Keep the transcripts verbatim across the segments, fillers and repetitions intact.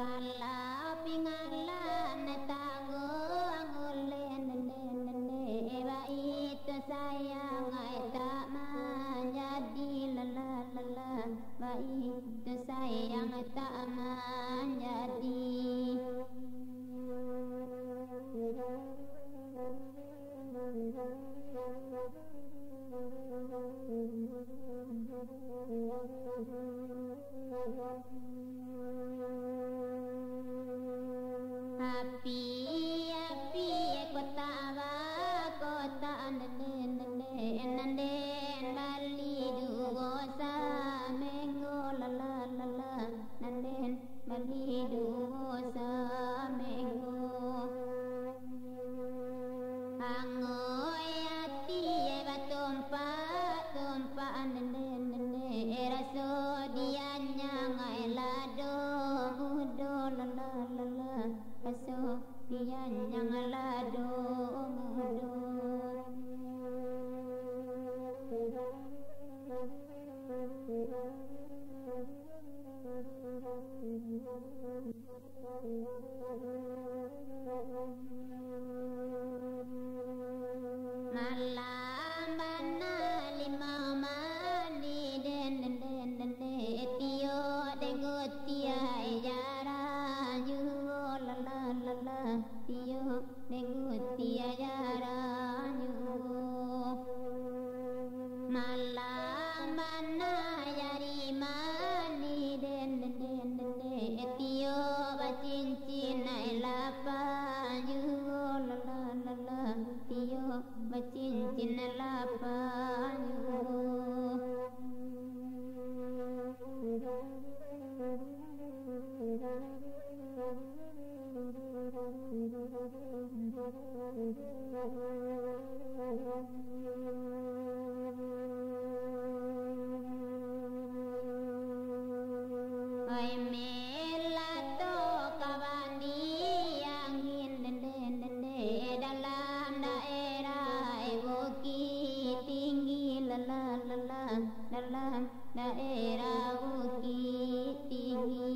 Alah pingalan tangguang ulun, nene, nene, baitu sayang ai tak manjadi, lala, lala, baitu sayang tak manjadi. Api, api, kotak ba, kotak nanden, nanden, nanden bali duo saminggu, lala, lala, nanden bali duo saminggu. Angoi ati batumpak-tumpak, nene, nene, raso dianyang ai lado mudo, lala, lala, raso dianyang lado mudo. Malam bana limau mandi, den, den, den, den, den, tiok denggo tiai jarang juo, lala, lala, tiok denggo tiai jarang juo. Malam bana jari mani, den, den, den, den, den, tiok bacincin ai lapang juo, lala, lala, tiok bacincin ai lapang juo. Oi, melato ka bandi angin, dende, dende, dalam daerah Bukittinggi, lala, lala, dalam daerah Bukittinggi.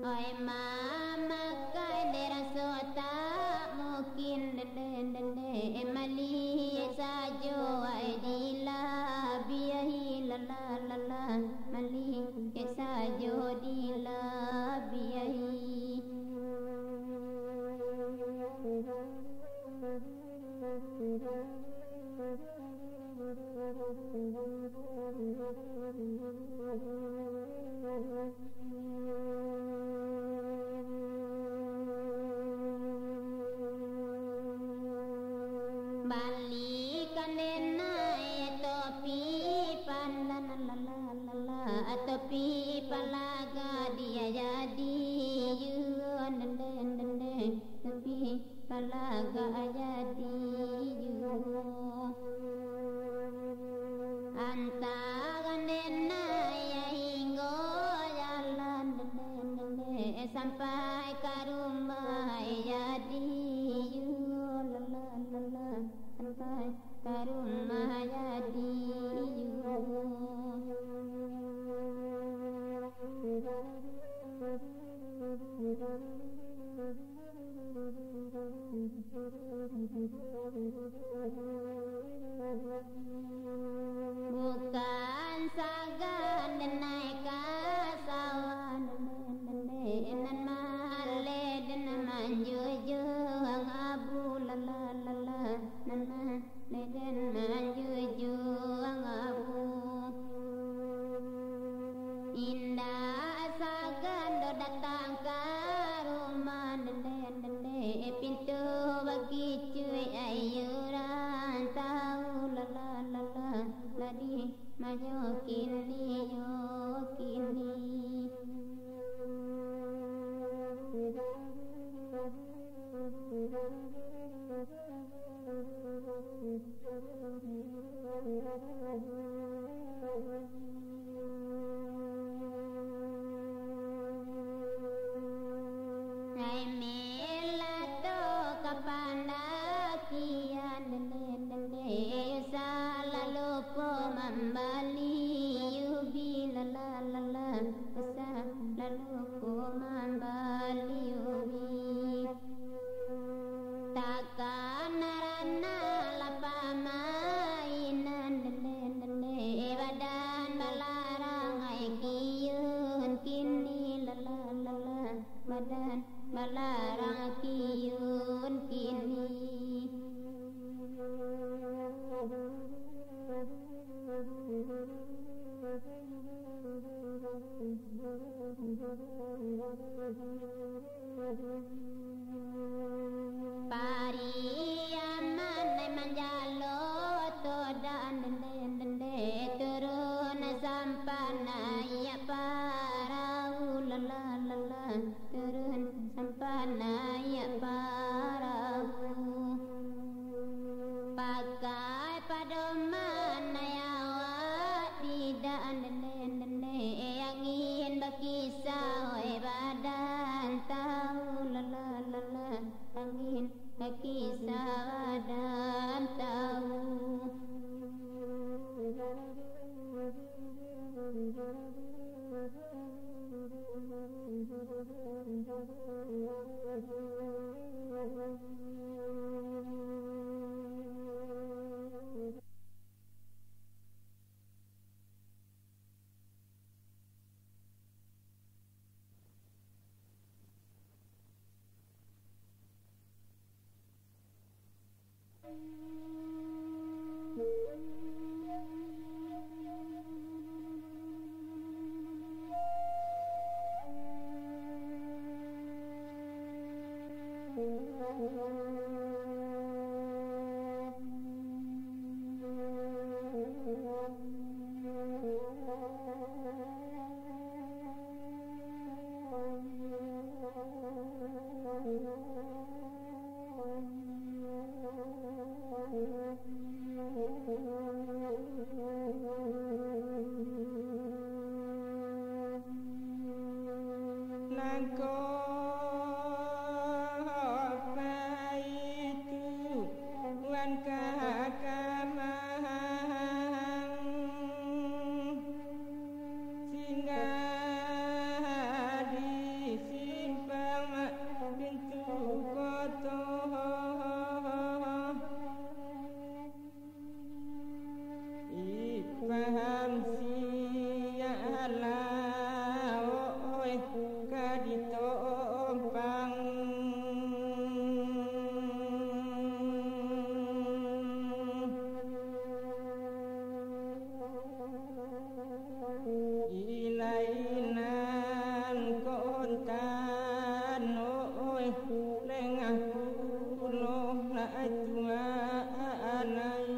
Oi, mamakai dek raso tak mungkin, dende, dende, maliek sajo ai dilabiahi, lala, lala, maliek sajo dilabiahi. Balikan den ai topi pandan, lala, lala, topi palaga diajadi juo, dende, dende, topi palaga jadi juo. Antakan den ai hinggo jalan, dende, dende, sampai ka rumah jadi juo, lala, lala, sampai ka rumah jadi juo. Bukan sagan den ai ka sawah, nan maleh den manjujuang abu, lala, lala, nan maleh den manjujuang abu. Indak sagan doh datang ka rumah, dende, dende, pintu bakicuik ai urang tahu, lala, lala, lah di ma nyo kini, yo kini. Ai melato ka pandakian, dende, dende, yo salalu po mambali ubi, lala, lala, yo salalu Ko mambaliui. Takana ranah lah pamainan, dendeh-dendeh badan balarang ai kiyun kini, lalah-lalah badan balarang kiyun kini. Pariaman manjalo todan, dendeh-dendeh turun sampan naiak parau, lalah-lalah turun sampan naiak parau. Pakai padoman ai awak, tidak, dendeh-dendeh angin bakisah, oi badan tahu, lalah-lalah angin bakisah badan tahu. Nangko baitu wan kakamang, singgah di simpang mak pintu koto. Ipaham sialah, oi, ka ditompang. Ilai nan kontan, oi, lengah pulo nak tuanai.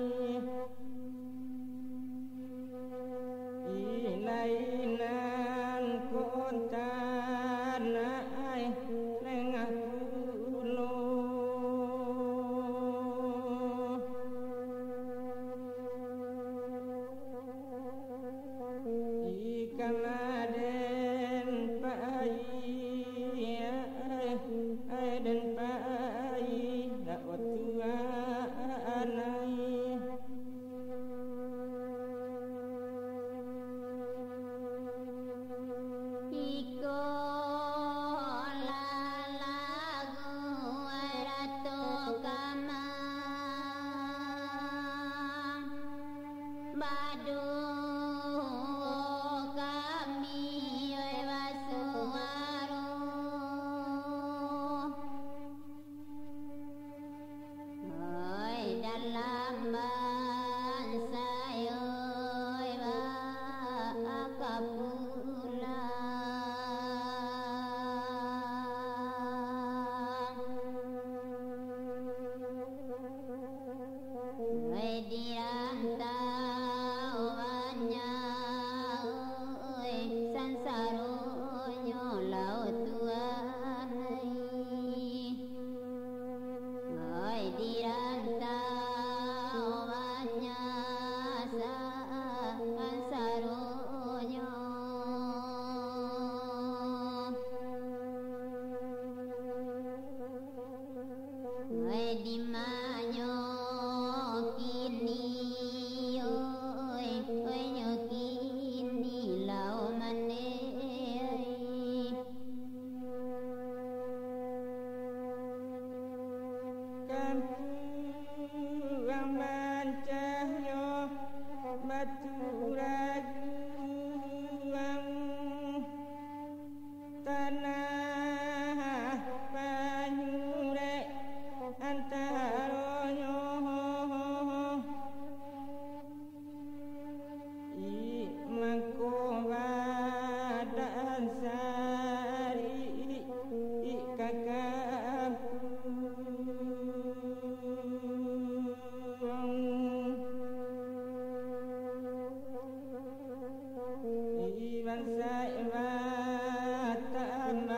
Ilai nan kontan ai lengah pulo. Ikam aden pai, ai, aden pai, nak tuanai. Iko lah lagu Rato Kamang, baduo kami, oi, basuaro. Oi, dalam bansayo, oi, bakapulang. Oi, di rantau banyak, oi, sansaronyo lah tuanai. Oi, di rantau banyak sansaronyo. Oi, di manyo kini, oi, oi, nyo kini lah maneh. tanah panyurek antaronyo. I mangko badan sari i kakapuang. I bansaik batambah,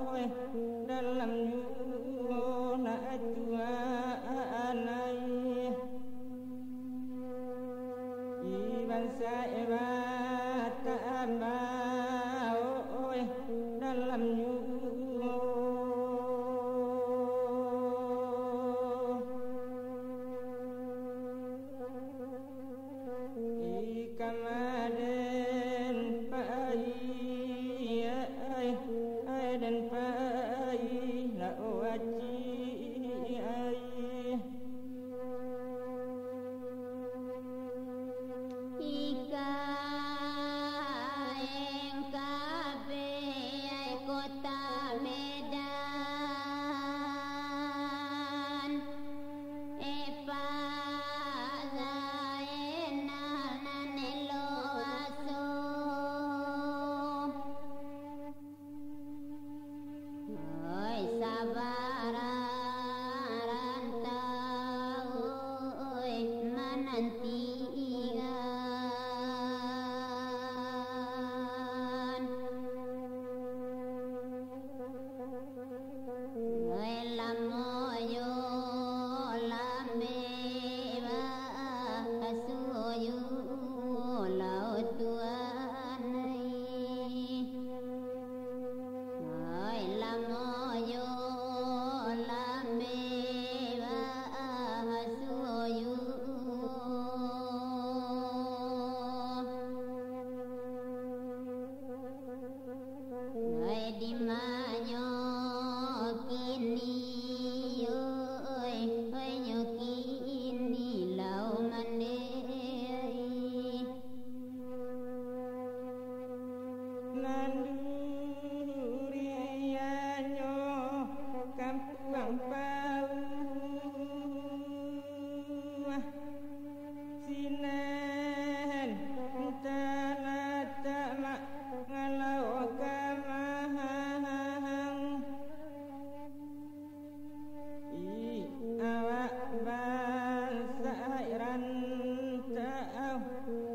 oih, dalam juo nak tuanai. I bansaik batambah, oih, dalam juo. I kamaden pai, ai, ai den pai, nak wacik ai. Ikaeng kabeh ai kota Medan, epa Zainal nan elo aso. Oi, sabararan tau, oi, manantian. Oi, lamo yo lambek basuo yo lao tuan ai. Ai, lamo yo lambek basuo yo. Ai, di manyo kini, oi, oi, nyo kini lao mandeh ai. Nan duriannyo kampuang Pauah, sinan talatak mangalau ka Mahang. I awak bansaik rantau,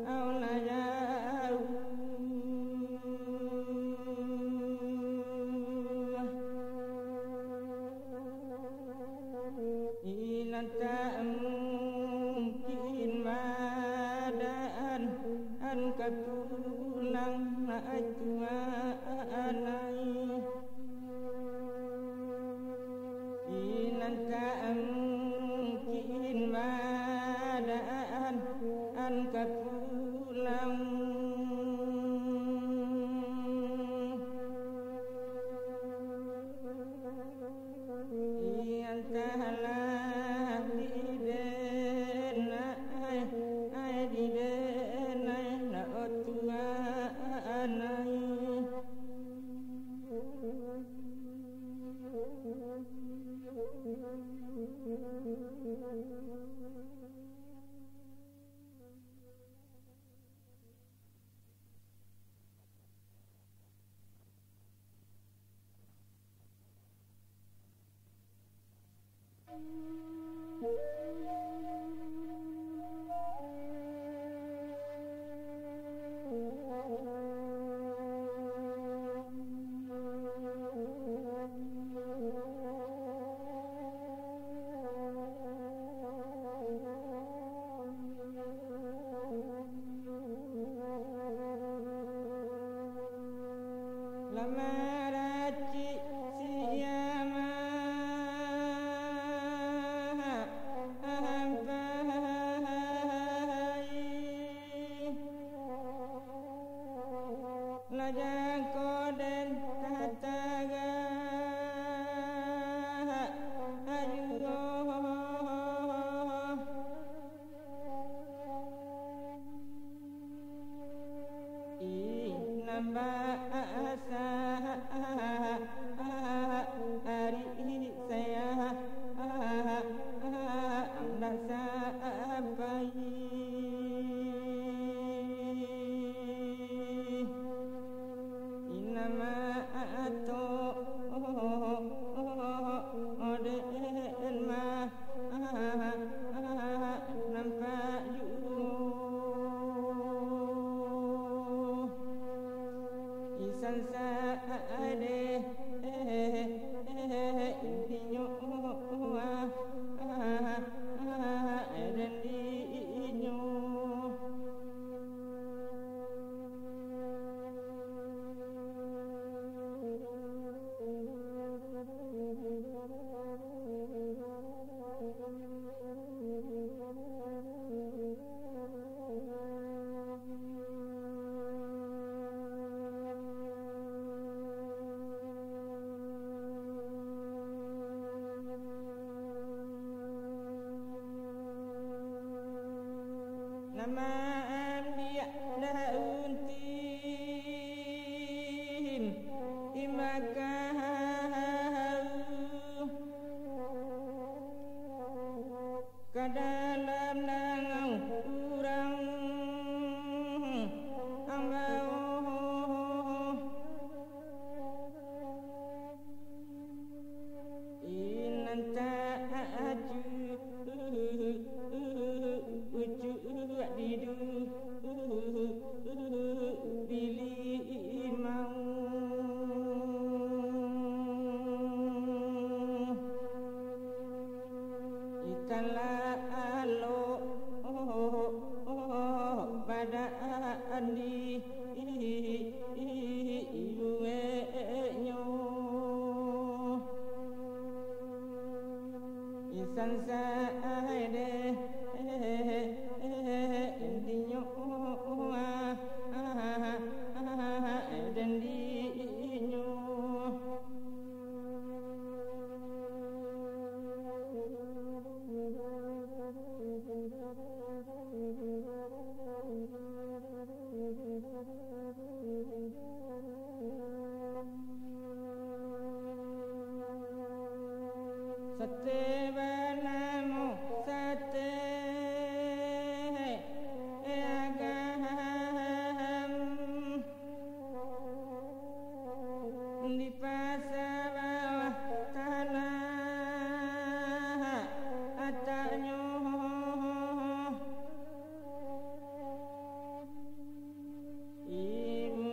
au lah jauah. I nan tak mungkin badan an ka pulang nak tuanai. I nan tak mungkin badan an ka pulang. I antahlah di den ai, ai di den ai, nak tuanai. Lah maracik siamah ampai. Lah jangko den tatagak ayuang. Ih, nan basa Nama ato den mah nampak juo. Isan sadeh inyo dan dinyo. Nan maambiak daun tin imbakau ka dalam dangau urang ambau. Inan tajuak didu bilimau. Ikan lalok badan di ibueknyo. Isan sadeh dinyo dan dinyo. Sate banamo sate agam. Di pasa bawah tanah lataknyo. Ibu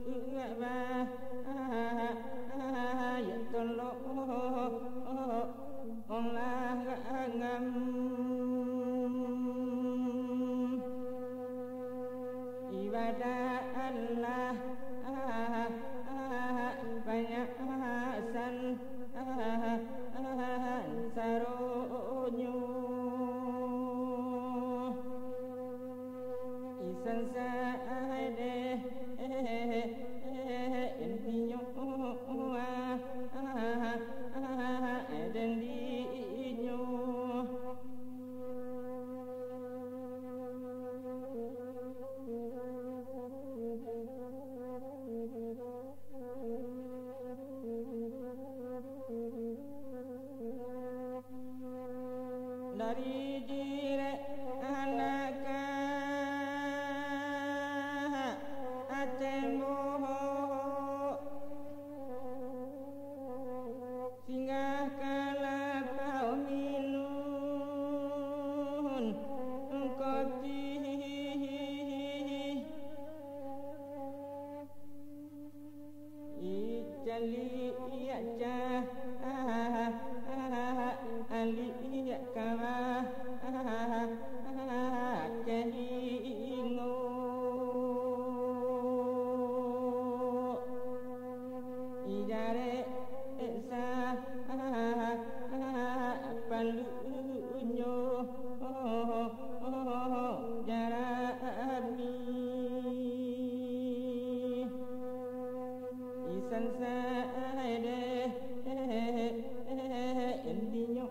ruak bah, ya tolong, onglah gagam. Ibadah Allah banyak san saronyo. Isan sadeh dinyo dan dinyo. Dari jirek anak ka atembok. Singgah ka lapau minun kopi. Icaliak cah, aliak kawah, kahingo. Ijarek sa palunyo jarami. Isan sadeh dinyo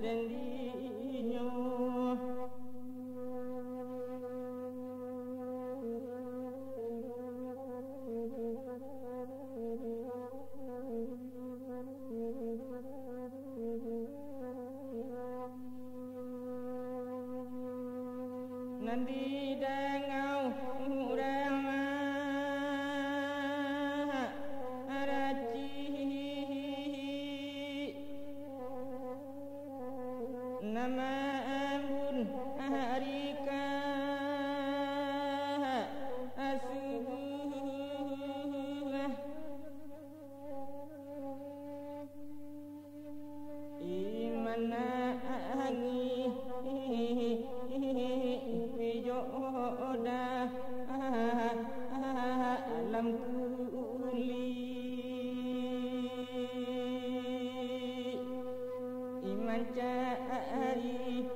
dan dinyo. Nan di dangau Mambun ari ka subuah. Iman angin pijo dalam kulik. Iman cari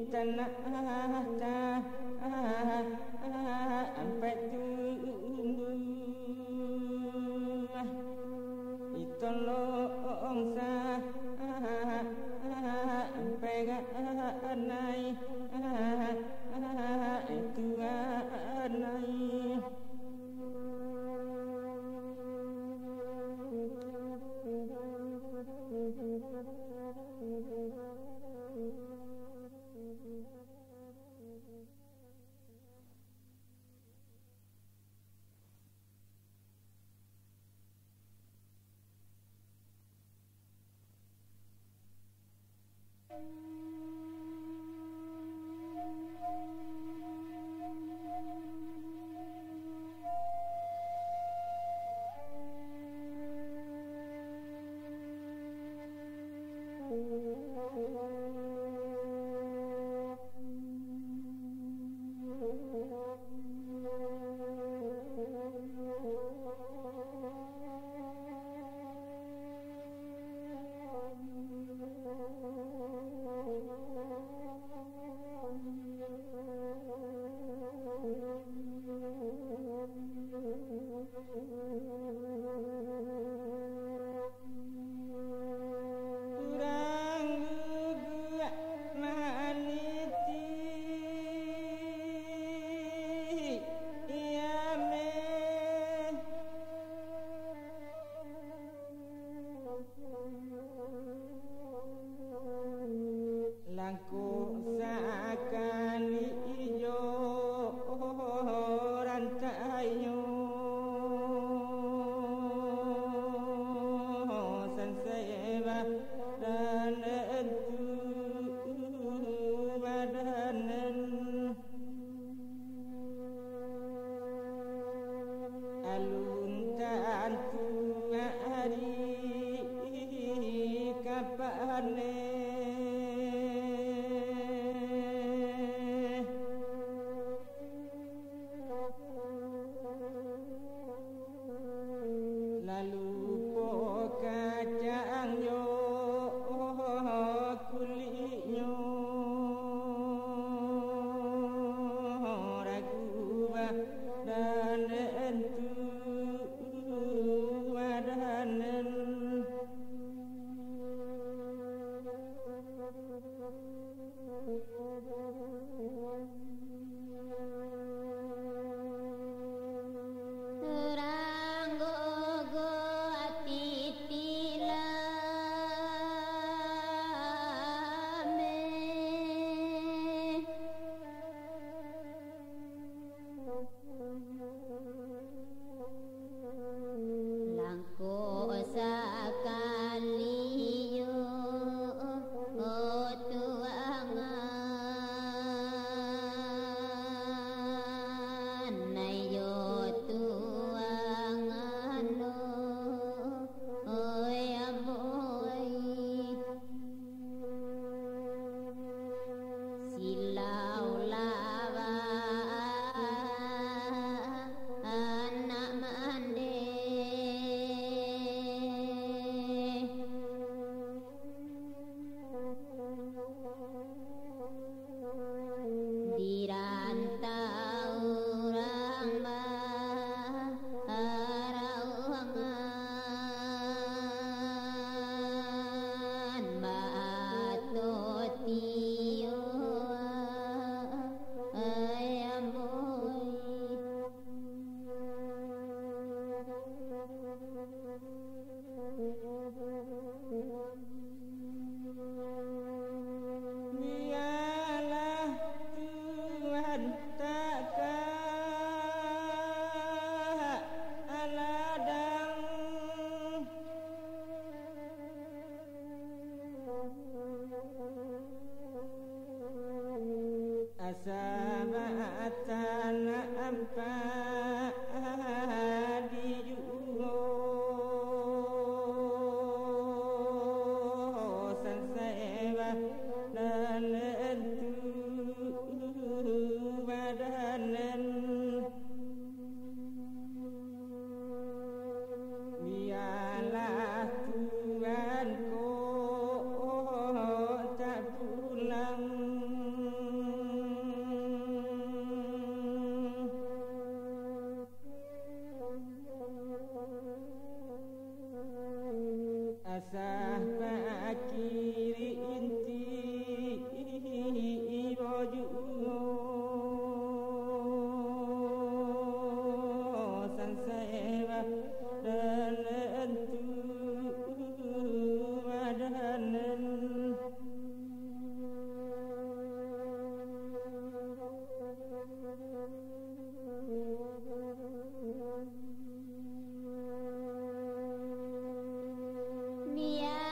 tanah ta ampek tumbuah. Itolong sa ampek ganai itu ganai. Urang guguak maniti, iya meh. Langkok sakali jo rantainyo, sansai badan tu badan. Alun tantu ari ka paneh. Lalu po kacang jo kuliknyo, ragu badan tu badan. Urang gogo Sabatang ampek di juo, sansai badan tu badan. Bialah Tuhan ko tak pulang. Asa pakiri inti ibo juo, sansai badan tu badan. Bia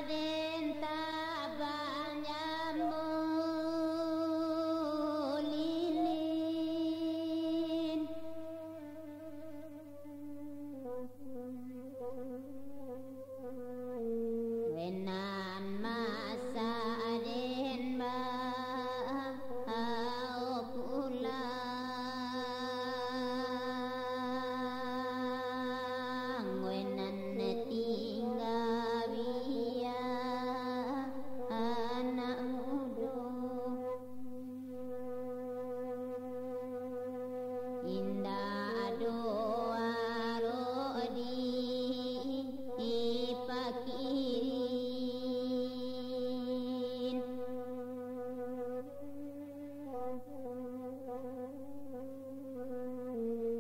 den tabang jambu lilin, weh nan masak den ba Ao pulang, weh nan tingga bia anak mudo. Indak ado arok di pakirin.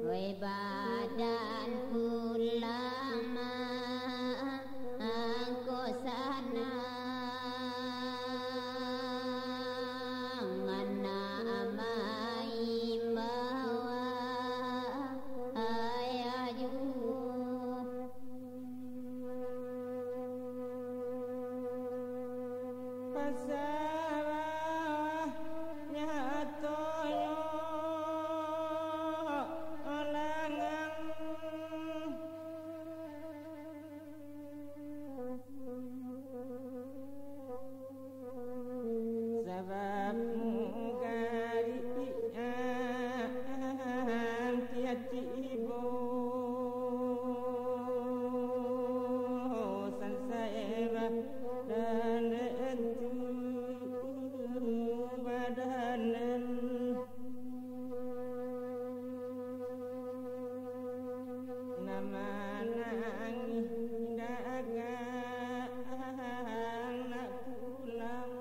Weh badan pulang mangko sanang, anak amai bawa ayah juo. Pasabab nyatonyo langang. Sabab mugari tibo, sansai badan tu badan. Nan manangih dagang nak pulang.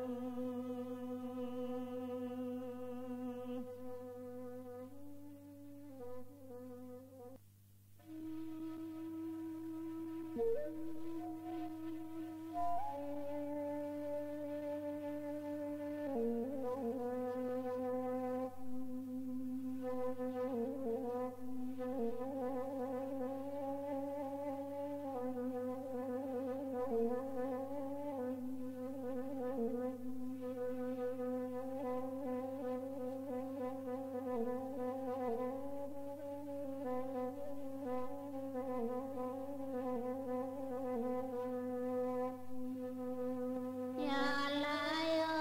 Ya Allah, yo.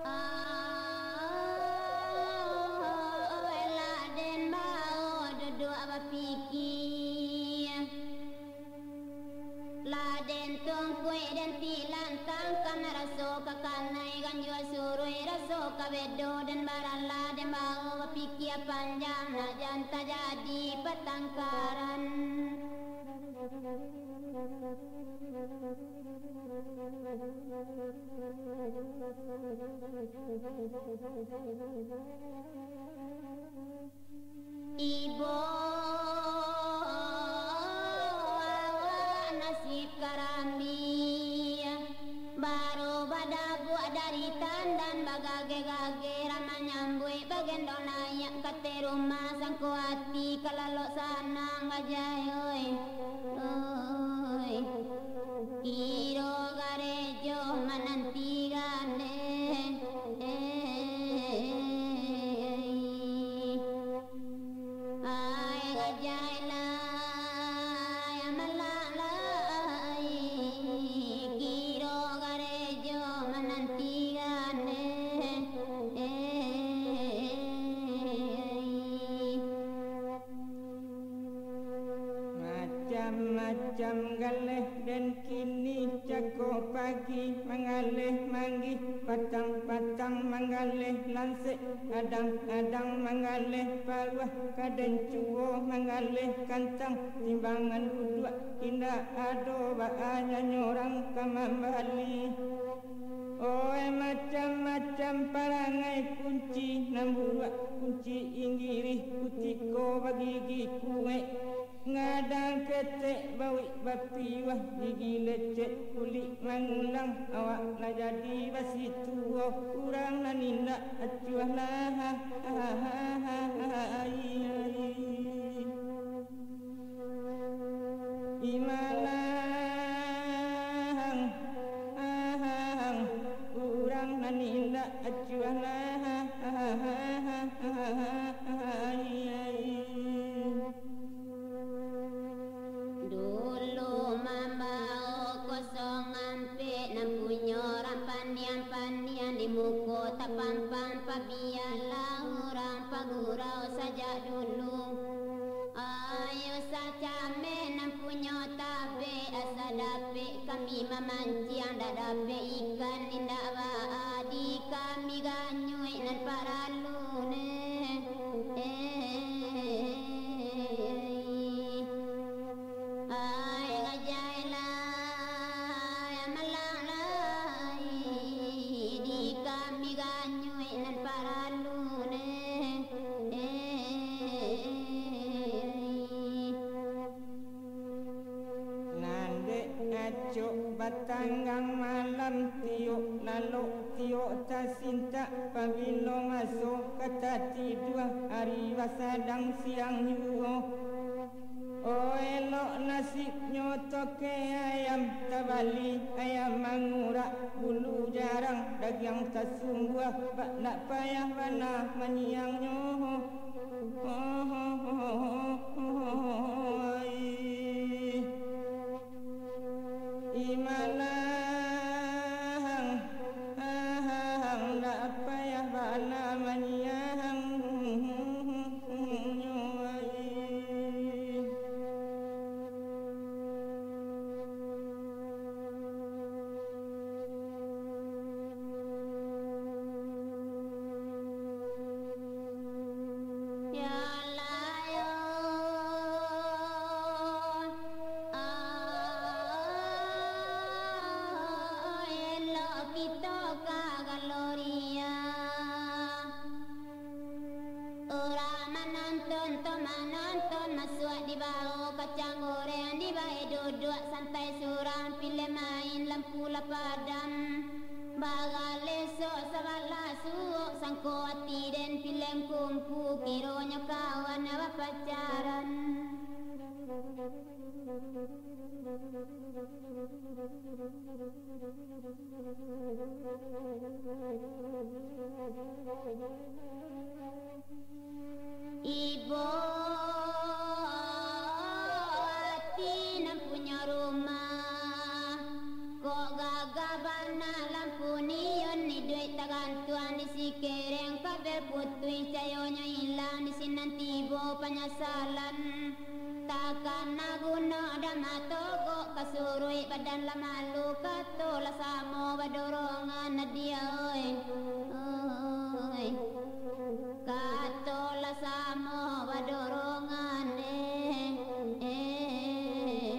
Ah, weh lah den bao duduak bapikia. Lah den tungkuik den tilantangkan, raso ka kanai ganjua suruik, raso ka bedo den baralah, den bao bapikia panjang, nak jan tajadi patangkaran. Ibo awak nasib karambia, baru badabuak dari tandan, bagageh-gageh lah manyambuik, bagendong naiak ka ateh rumah, sangko ati ka lalok sanang bajai, oi, oi. Kiro garejo mananti gandeh. Jam galeh den kini, cako pagi manggaleh manggih, patang-patang manggaleh lansek, adang-adang manggaleh paruah, ka den cubo manggaleh kantang, timbangan duduak indak ado, baa nyo urang ka mambali. Oe, macam-macam parangai kunci nan buruak, kunci inggirih kutiko bagigi kuek, gadang ketek bauik bapiuah, gigi lecet kulik mangulang, awak lah jadi basi tuo, urang nan indak acuah lah. Imalang, ahang, urang nan indak acuah lah. Dulu mambao kosong ampek, nan punyo urang pandiang-pandiang, di muko tapampang, pabialah urang pagurau sajak dulu. Ayo sacameh nan punyo tabek, asa dapek kami mamanciang, dak dapek ikan indak baa, di kami ganyuik nan paralu neh. Ai ngajai lai, malang lai, di kami ganyuik nan paralu neh. Nan dek acok batanggang malam, tiok lalok, tiok tasintak, pabilo maso ka tatidua, ari basadang siang juo. Oh, elok nasibnyo tokeh ayam tabali, ayam mangurak, bulu jarang, dagiang tasumbuah, bak ndak payah bana manyiangnyo. Imalang, ahang, ndak payah bana manyiangnyo. Ya Allah, yo. Oh, elok kito ka galoria. Urang manonton tu manonton, masuak dibao kacang goreng, dibae duduak santai surang, pilem main lampu lah padam. Bagaleh sok sabalah suok, sangko ati den pilem kungfu, kironyo kawan bapacaran. Ibo ati nan punyo rumah, kok gagah bana lampu nion, iduik tagantuang di sikereng, kabel putuih cayonyo ilang, di sinan tibo panyasalan. Takana guno dama togok, kasuruik badan lah malu, kato lah samo badorongan, Nadia oi. Oi. Kato lah samo badorongan, eh, eh, eh.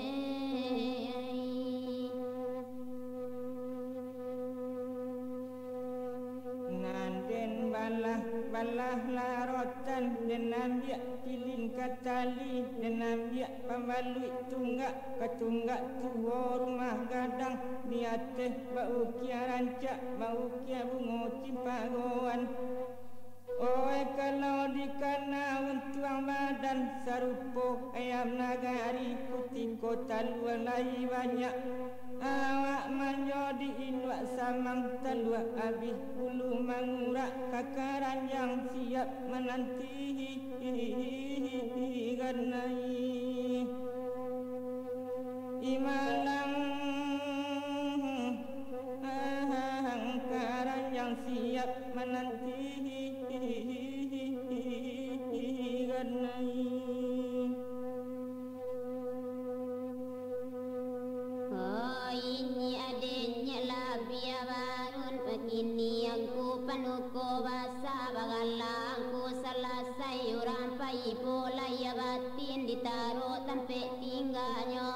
Nan den balah-balah larotan, den ambiak pilin ka tali, den ambiak pambaluik tunggak, ka tunggak tuo rumah gadang, di ateh baukia rancak, baukia bungo cimpagoan. Oe, kalau dikana untuang badan, sarupo ayam nagari, kutiko talua lai banyak, awak manjadi induak samang, talua abih bulu mangurak, ka karanjang siap mananti ganai. Imalang, ahang, karanjang siap mananti ganai. Lasai urang pai pulo, iyo batin ditaruah tampek tingganyo.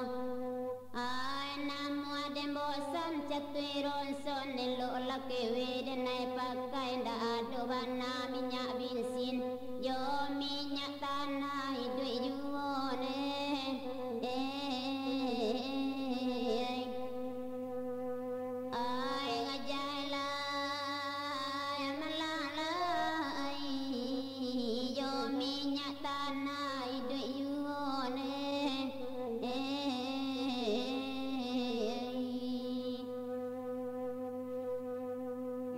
Ai, namuah den bosan catuai ronson, elok lah kewe den nai pakai, ndak ado bana minyak binsin jo minyak tanah iduik juo ne. Ai, ngajai lai, malang lai, jo minyak tanah iduik juo ne.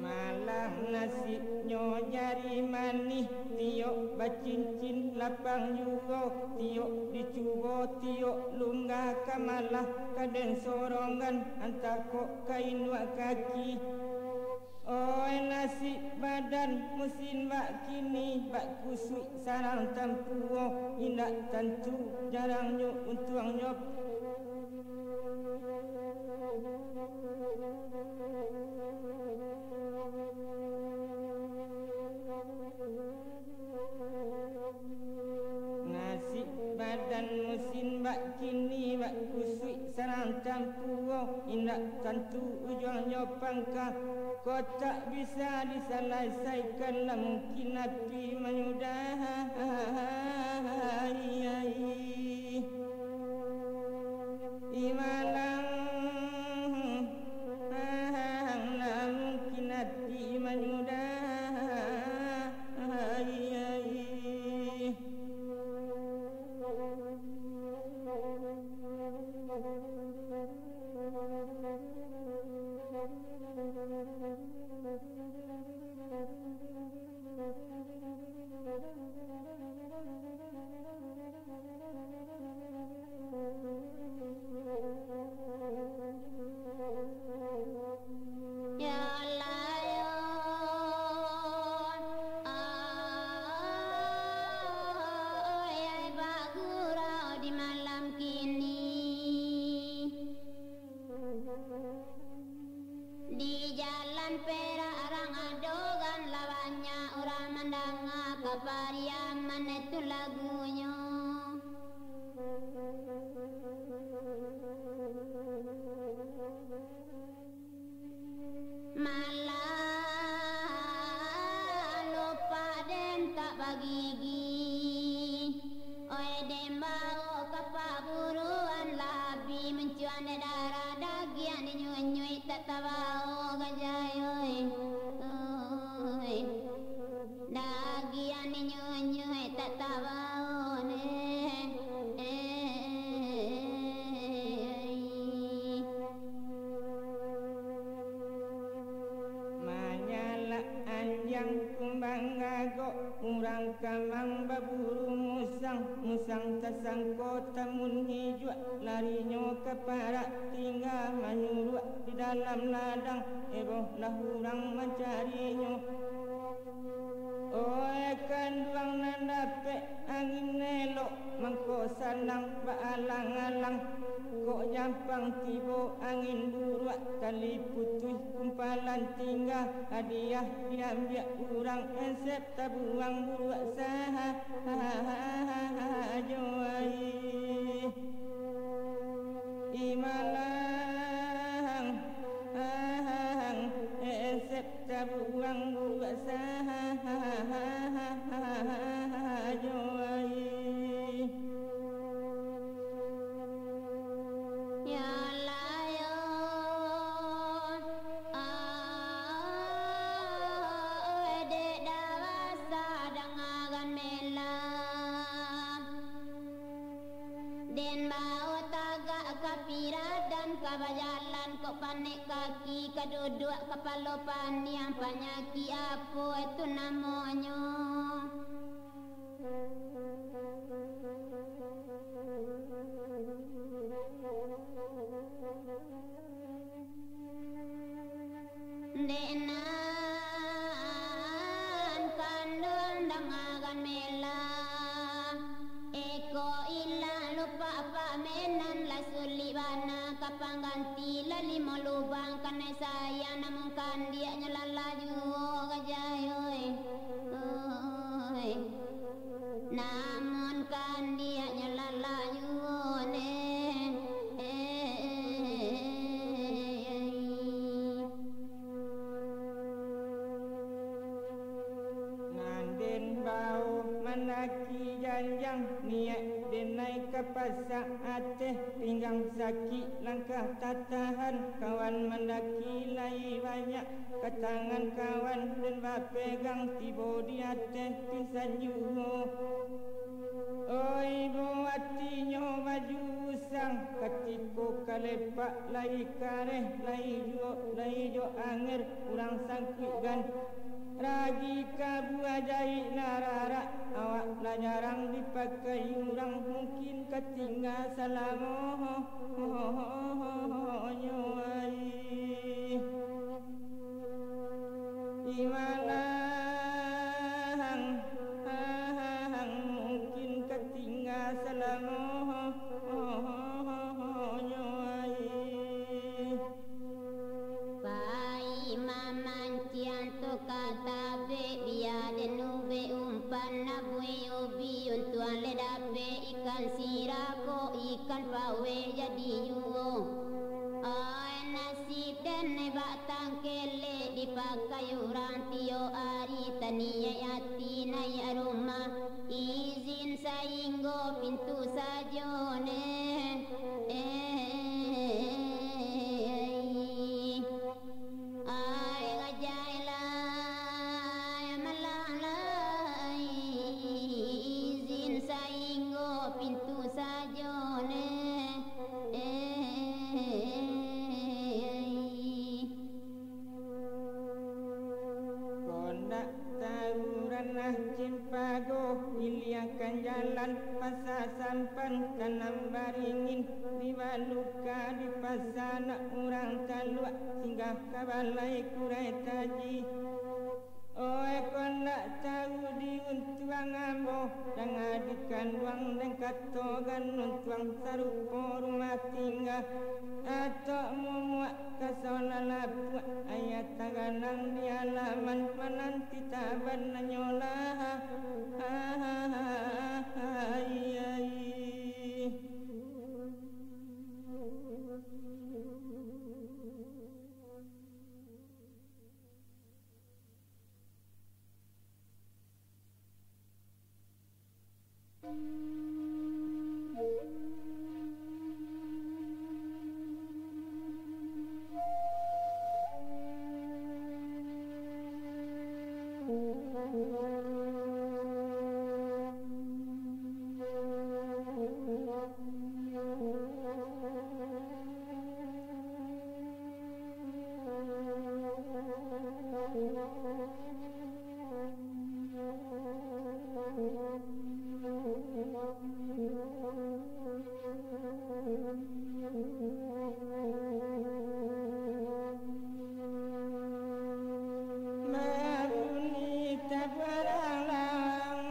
Malang nasibnyo jari manih, tiok bacincin lapang juo, tiok dicubo, tiok lungga ka malah, ka den sorongkan, antah kok ka inuak kaki. Oi, nasib badan musin bak kini, bak kusuik sarang tampuo, indak tantu jarangnyo untuangnyo. Nasib badan musin bak kini, bak kusuik sarang tampuo, indak tantu ujuangnyo pangka. Kok tak bisa disalasaikan, lah mungkin api manyudahi. Imalang, lah mungkin api manyudahi. Ya Allah, yo. Ai, bagurau di malam kini. Di jalan Perak Rang Adogan, lah banyak urang mandanga ka Pariaman itu lagunyo. Malah lupa den tak bagigi. Oi, den bao ka paburuan, labi mancuan dek darah, dagiang dinyunyuik tak tabao gajah, oi. Oi. Dagiang dinyunyuik tak tabao ne. Manyalak anjiang kumbang gagok, urang kamang baburu musang, musang tasangko tamun hijuak, larinyo ka parak tingga manyuruak di dalam ladang, eboh lah urang mancarinyo. Oe kanduang nan dapek angin elok, mangko sanang baalang-alang. Kok jampang tibo angin buruak, tali putuih kumpalan tingga, hadiah diambiak urang, ensep tabuang buruak saha-, sajo ai. Imalang, ang, ensep tabuang buruak sajo ai. Ya Allah, yo. Ah, dek dawasa dangakan melah. Den bao tagak ka piradan, ka bajalan kok panek kaki, ka duduak kapalo paniang, panyakik apo itu namonyo? Dek nan kanduang dangakan melah, iko ilang lupak pamenan, lah sulik bana ka pangganti, lah limo lubang kanai sayang, namun kandiaknyo lah laju gajah, oi. Oi. Namun kandiaknyo lalah juo ne. Nan den bao mandaki janjang, niaik den naiak ka pasa ateh, pinggang sakik langkah tatahan, kawan mandaki lai banyak, ka tangan kawan den bapegang, tibo di ateh pingsan juo. Oi, bo atinyo baju usang, katiko ka lepak lai kareh, lai juo, lai jo anger, urang sangkuik gan. Ragi ka buah jaik lah rarak, awak lah jarang dipakai urang, mungkin ka tingga salamonyo ai. Imalang, mungkin ka tingga salamonyo ai. Pai mamanciang tu ka tabek, bia den ubek umpan, abuih ubi untuang lai dapek, ikan sirako, ikan paweh jadi juo. Ai nasib den bak tangkelek, dipakai urang tiok ari, taniaik ati naiak rumah, izin sainggo pintu sajo ne. Ai, ngajailah malang lai, izin sainggo pintu sajo ne. Kondak tahu ranah cimpago, piliahkan jalan pasa sampan, tanam baringin di baluka, di pasa nak urang taluak, singgah ka balai kurai taji. Oe kondak tahu di untuang ambo, danga di kanduang den katokan, untuang sarupo rumah tingga, atok mumuak kaso lalapuak, ayah taganang di alaman, mananti taban hanyolah. Maruni tabarang lawang,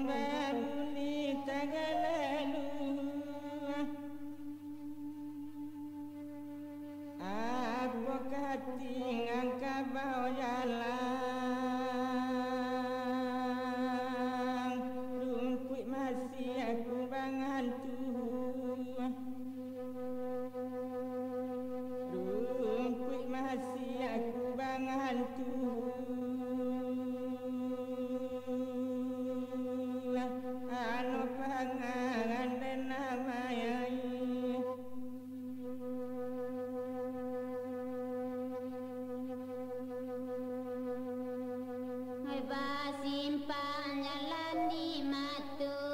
maruni tagalalu. Apokah tinggang kabau jalang, rumpuik masiak kubangan tu. Rumpuik masiak kubangan tu. Ano pangaran den amai. Hai basimpang jalan di Matu,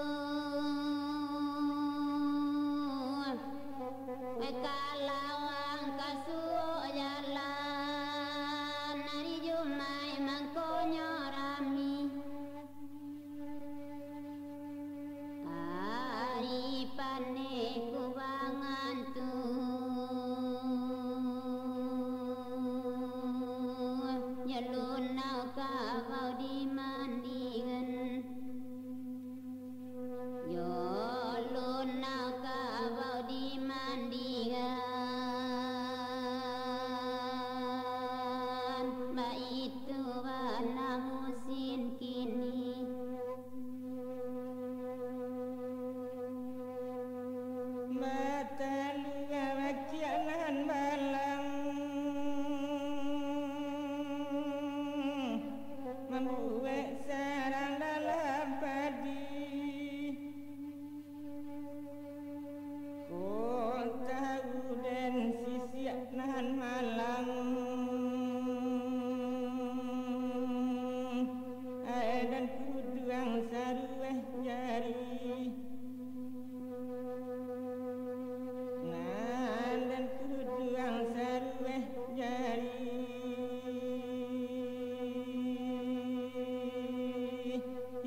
hai kalawang kasuok jalan, hari Jumaik Baitu bana musin kini. Batalu bakiak nan balang, mambuek sarang dalam padi. Kok tahu den sisiak nan malang, adan kuduang sarueh jari. Nan den kuduang sarueh jari.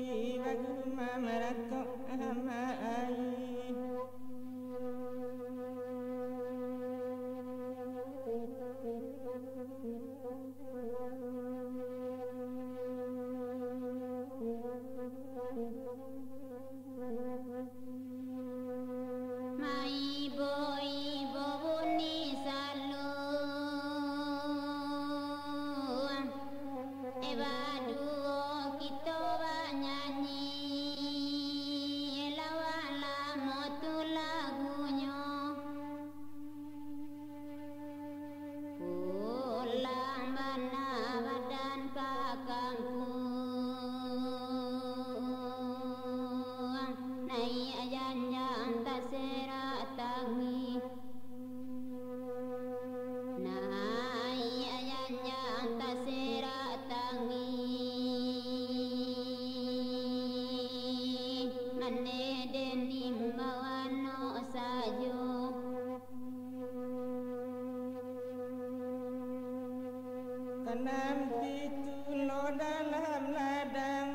Ibagu mamaratok ama ai. Maibo-ibo bunyi saluang, eh, baduo kito banyanyi, eh, lawa lamo tu lagunyo. Pulang bana badan ka kampuang, naiak janjang taserak tangih, naiak janjang taserak tangih, mandeh den imbau anok sajo. Tanam pitulo dalam ladang,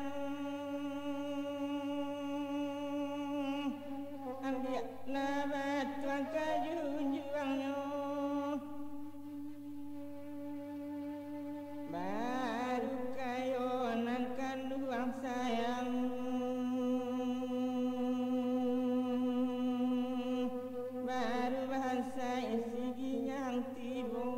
ambiaklah batuang ka junjuangnyo. Baru kayo nan kanduang sayang, baru bahansai sigi nan tibo,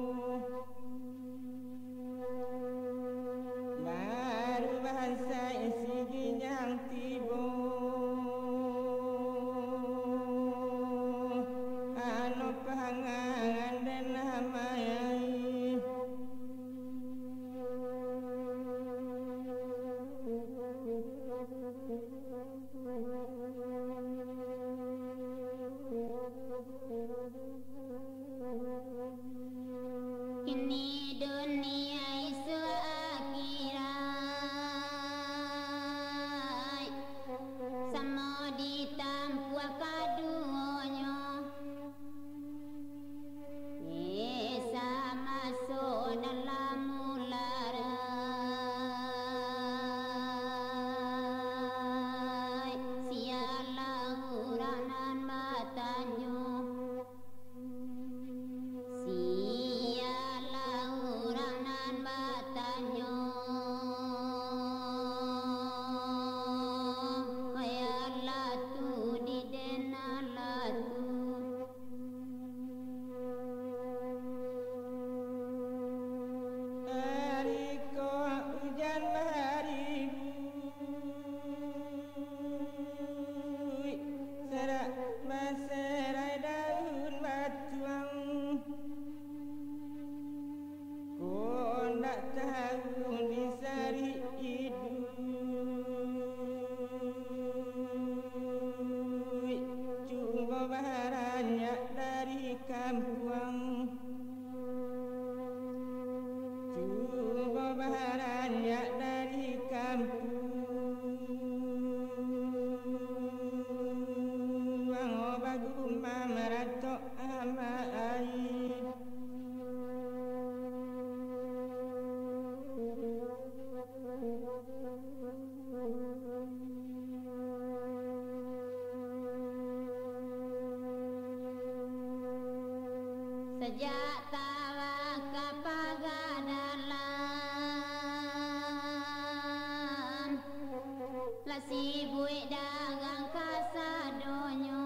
baru bahansai sigi nan tibo. Ano pangangan den amai. Kini dunia isuak akhirat, samo ditampuah kaduonyo. Esa maso dalam ularai, sialah urang nan batanyo. Sialah urang nan batanyo, "Alah tu di den alah tu?" Ari ko ujan baribuik, sarak baserai daun batuang. Kok ndak tahu di sari iduik, cubo baranyak dari kampuang. Cubo baranyak dari kampuang, bagumam ratok ama ai. Sajak tawa ka paga dalam, lah sibuik dagang kasadonyo.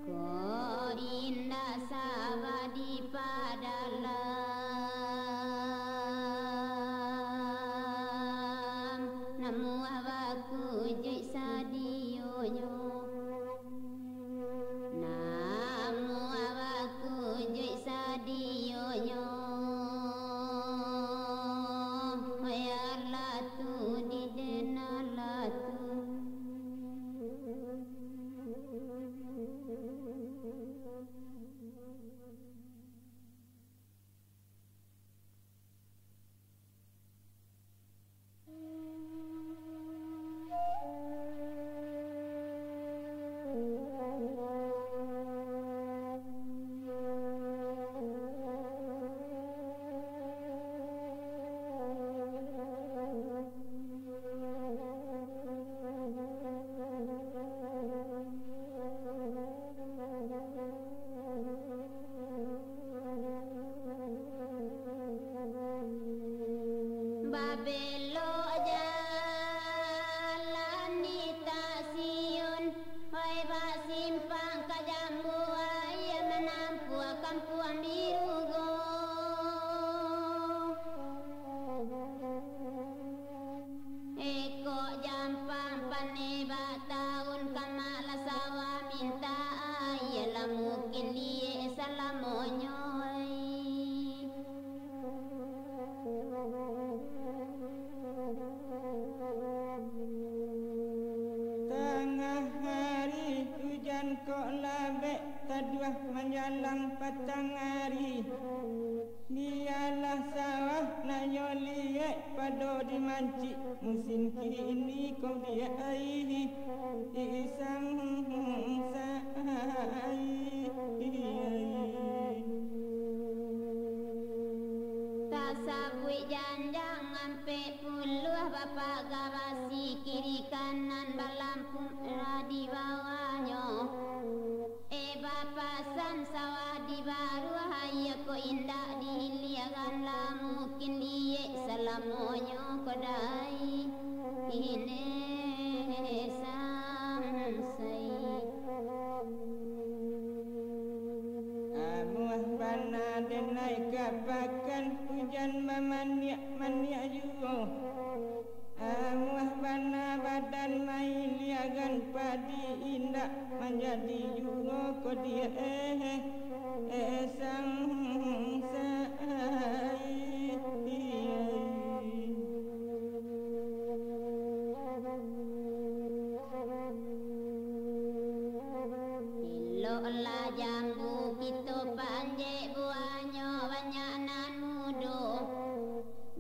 Kok indak saba di padalam. bakujuik sadionyo. Namuah bakujuik sadionyo. Biarlah tu didenahlah tu. Babelok jalan di stasiun, oi, basimpang ka Jambu Aia, manampuah Kampuang Birugo. Ekok jampang paneh bataun, ka malah sawah mintak aia, lah mungkin liek salamonyo ai. Tangah ari ujan kok labek, taduah manjalang patang ari. Bialah sawah nan nyo liek pado dimancik, musim kini ko biak ai, isang sai. Tasabuik janjang ampek puluah, bapaga basi kiri kanan, balampu merah di bawahnyo. Eh, bapasan sawah di baruah, aia ko indak dihiliakan, lah mungkin liek salamonyo ko dai. Ine sansai. Amuah bana den naik ka pakan, ujan bamaniak-maniak juo. Amuah bana badan mailiagan, padi indak manjadi juo ko diak, eh, eh, sansai. Eloklah jambu kito panjek, buahnyo banyak nan mudo.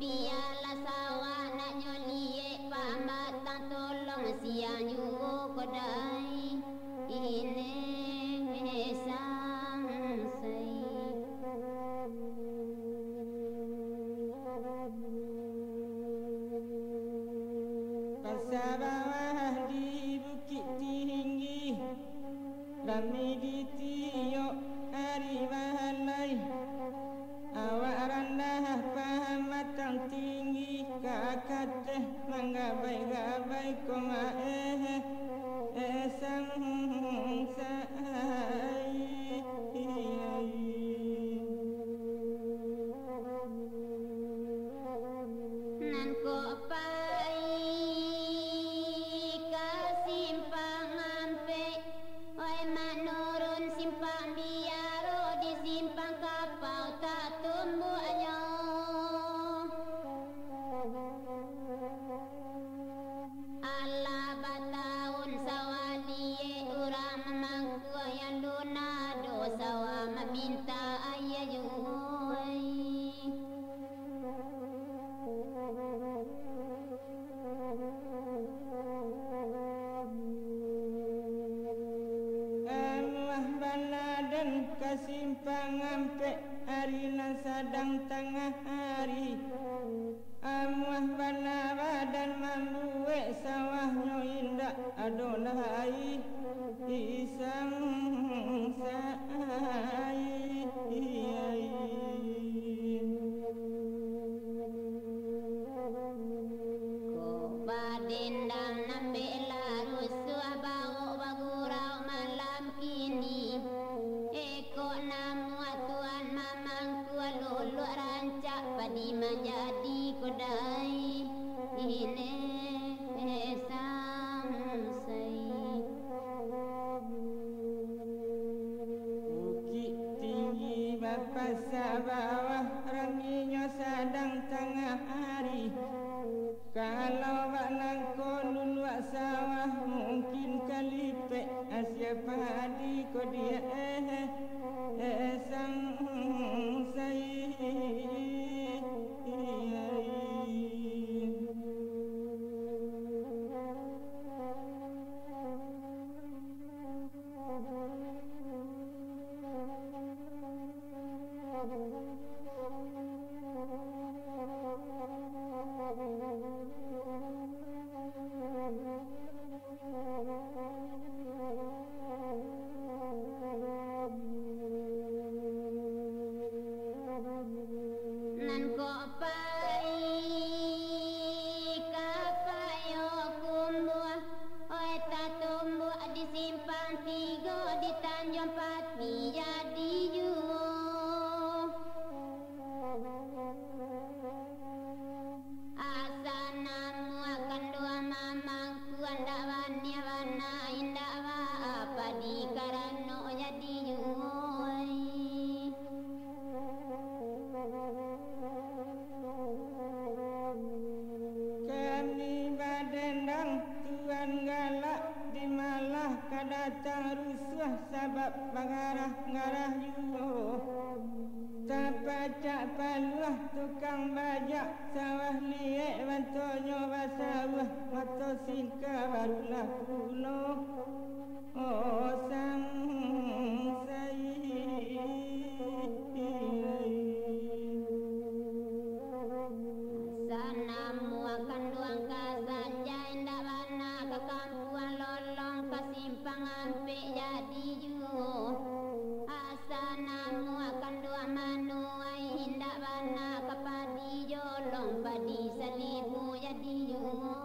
Bialah sawah nak nyo liek, pambatang tolong siang juo ko dai. Ine sansai. Pasa bawah di Bukik Tinggi, rami di tiok ari bahalai. Awak randah pahamatan tinggi, ka kateh manggabai-gabai ko maeh, eh, sansai. Nan kok pai ka simpang ampek, oi, manurun simpang biaro, di simpang kapau tatumbuaknyo. Alah bataun sawah liek, urang mamangkuang yang lunado, sawah mamintak aia juo ai. Amuah bana den ka simpang ampek, ari nan sadang tangah ari. Amuah bana badan mambuek, sawahnyo indak ado lai, isang sai. Ko badendang nan bek lah rusuah, barok bagurau malam kini. Ekok namuah tuan mamangku, luluak rancak padi manjadi ko dai. Ine sa bawah, ranginyo sadang tangah ari. Kalau bak nangko luluak sawah, mungkin kalipek asia padi ko dia, eh, eh, sang sai. Nan kok pai ka Payokumbuah, oi, tatumbuak di Simpang Tigo, di Tanjuang Pati jadi juo. Asa namuah kanduang mamangku, andak baniah bana, indak ba-apa di karano jadi juo. Kami badendang tuan galak, di malah ka datang rusuah, sabab bagarah-garah juo. Tapacak paluah tukang bajak, sawah liek bantuaknyo basawah, mato singka barulah pulo. Oh, sang sai. Sanamuah kanduang ka Sanjai, indak bana ka kampuang lolong, ka simpang ampek jadi juo. Asa namuah kanduang manuai, indak bana ka padi jolong, padi salibu jadi juo.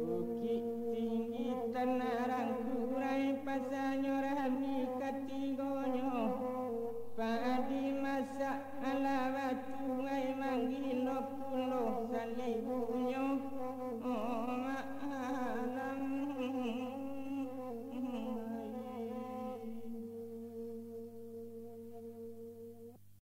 Bukik Tinggi Tanah Rangkurai, pasanyo rami katigonyo. Padi masak ala batu, ai manggilo pulo salibu